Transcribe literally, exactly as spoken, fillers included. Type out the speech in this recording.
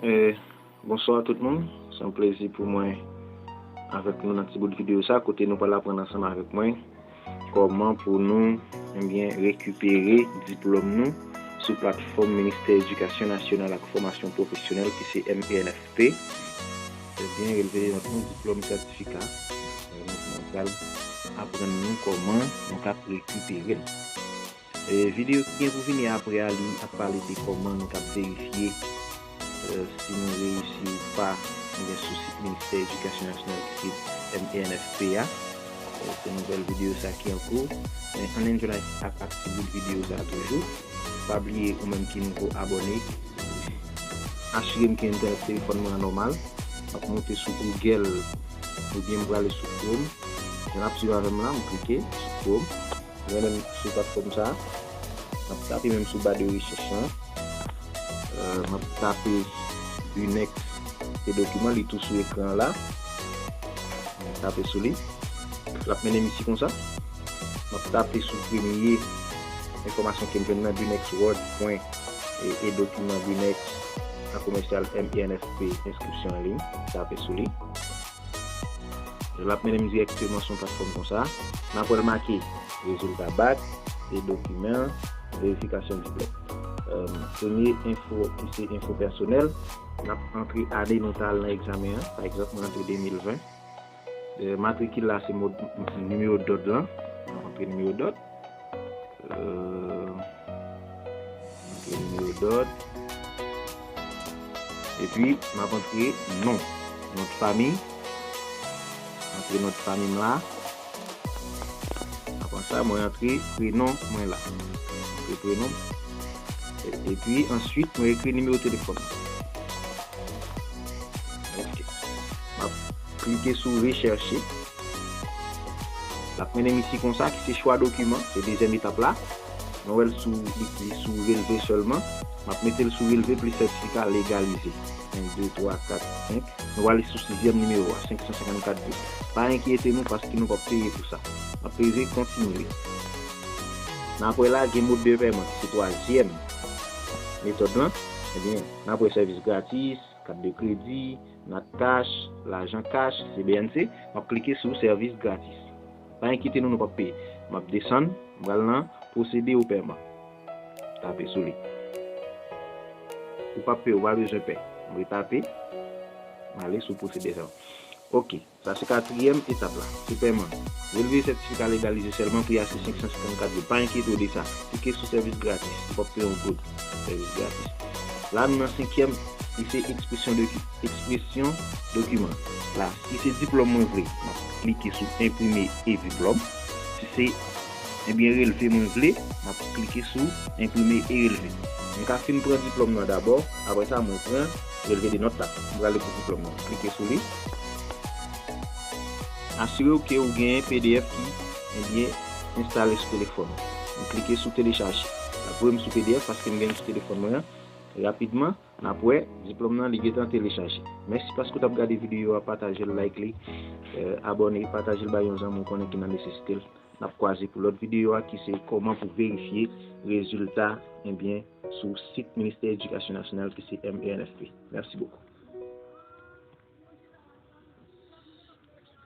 Eh, bonswa tout moun. Se yon plezi pou mwen avèk nou nan ti bout videyo sa, kote nou pral aprann ansanm avèk mwen kòman pou nou, ebyen, rekipere diplòm nou sou platfòm Ministè Edikasyon Nasyonal ak Fòmasyon Pwofesyonèl, ki se M E N F P. Ebyen, relve de nòt nou, diplòm, sètifika. Eh, nou pral aprann nou kòman nou kab rekipere l. E, videyo ki gen pou vini apre a, li ap pale de kòman nou kab verifye, e, si nou reyisi ou pa, ebyen, sou sit Ministè Edikasyon Nasyonal ki se M E N F P a. E, se nouvèl videyo sa ki an kou. Men ann enjoy ak, ak ti bout videyo sa toujou. Pa bliye, ou menm ki nouvo, abòne. Asire m ke entènèt telefòn mwen an nòmal. M ap monte sou Google oubyen m prale sou Chrome. Jan n ap swiv avè m la, m klike sou Chrome. Mwen menm sou platfòm sa, m ap tape menm sou ba de rechèch lan. Euh, m ap tape Binex e dokiman, li tou sou ekran an la. M tape sou li. L ap mennen m isi konsa. M ap tape sou premye enfòmasyon ke m jwenn nan, Binex Word pwen e, e dokiman Binex an komèsyal M E N F P, enskripsyon an liy. M tape sou li. L ap mennen m dirèkteman sou yon platfòm konsa. N ap wè l make rezilta bak, e dokiman, verifikasyon diplòm. Euh, premye enfo, ki se enfo pèsonèl, n ap antre ane nou t al nan egzamen an. Pa egzanp, mwen antre de mil ven. Euh, matrikil la, se mo-, nimewo dòd lan. N ap antre nimewo dòd. Euh, antre nimewo dòd. Epi, m ap antre non. Non de famiy. Antre non de famiy m la. Apre sa, mwen antre prenon mwen la. Antre prenon. E, epi, answit, mwen ekri nimewo telefòn. Ok. M ap klike sou rechèche. L ap mennen m isi konsa, ki se chwa dokiman, se dezyèm etap la. Nou wè l sou, li, li sou relve sèlman. M ap mete l sou relve plis sètifika legalize. En, de, twa, kat, senk. Nou ale sou sizyèm nimewo a, senk san senkannkat de. Pa enkyete nou paske nou p ap peye pou sa. N ap peze kontinye. N ap wè la gen mòd de pèman, ki se twazyèm metòd lan. Ebyen, n ap wè sèvis gratis, kat de kredi, nat kach, lajan kach, C B N C, m ap klike sou sèvis gratis. Pa enkyete nou, nou p ap peye. M ap desann, m pral nan pwosede o pèman. Tape sou li. Ou p ap peye, ou pa bezwen pè. M retape. M ale sou pwosede sa. Ok, sa se katriyèm etap la. Se pèman. Relve sètifika legalize sèlman, pri a se senk san senkannkat goud. Pa enkyete w de sa. Klike sou sèvis gratis. Ou p ap peye yon goud. Sèvis gratis. La, nou nan senkyèm, li se ekspresyon doki-, ekspresyon dokiman. La, si se diplòm mwen vle, m ap klike sou enprime e diplòm. Si se, ebyen, relve mwen vle, m ap klike sou enprime e relve. M ka fin pran diplòm nan dabò, apre sa, mwen pran relve de nòt la. M prale pou diplòm nan. Klike sou li. Asire w ke ou genyen P D F ki, ebyen, enstale sou telefòn ou. M klike sou telechaje. L ap voye m sou P D F paske m genyen l sou telefòn mwen an. Rapidman, n ap wè, diplòm nan, li gentan telechaje. Mèsi paske w t ap gade videyo a, pataje l, like li, eh, abòne, pataje l bay yon zanmi w konnen ki nan nesesite l. N ap kwaze pou lòt videyo a, ki se kòman pou verifye rezilta, ebyen, sou sit Ministè Edikasyon Nasyonal, ki se M E N F P. Mèsi bokou.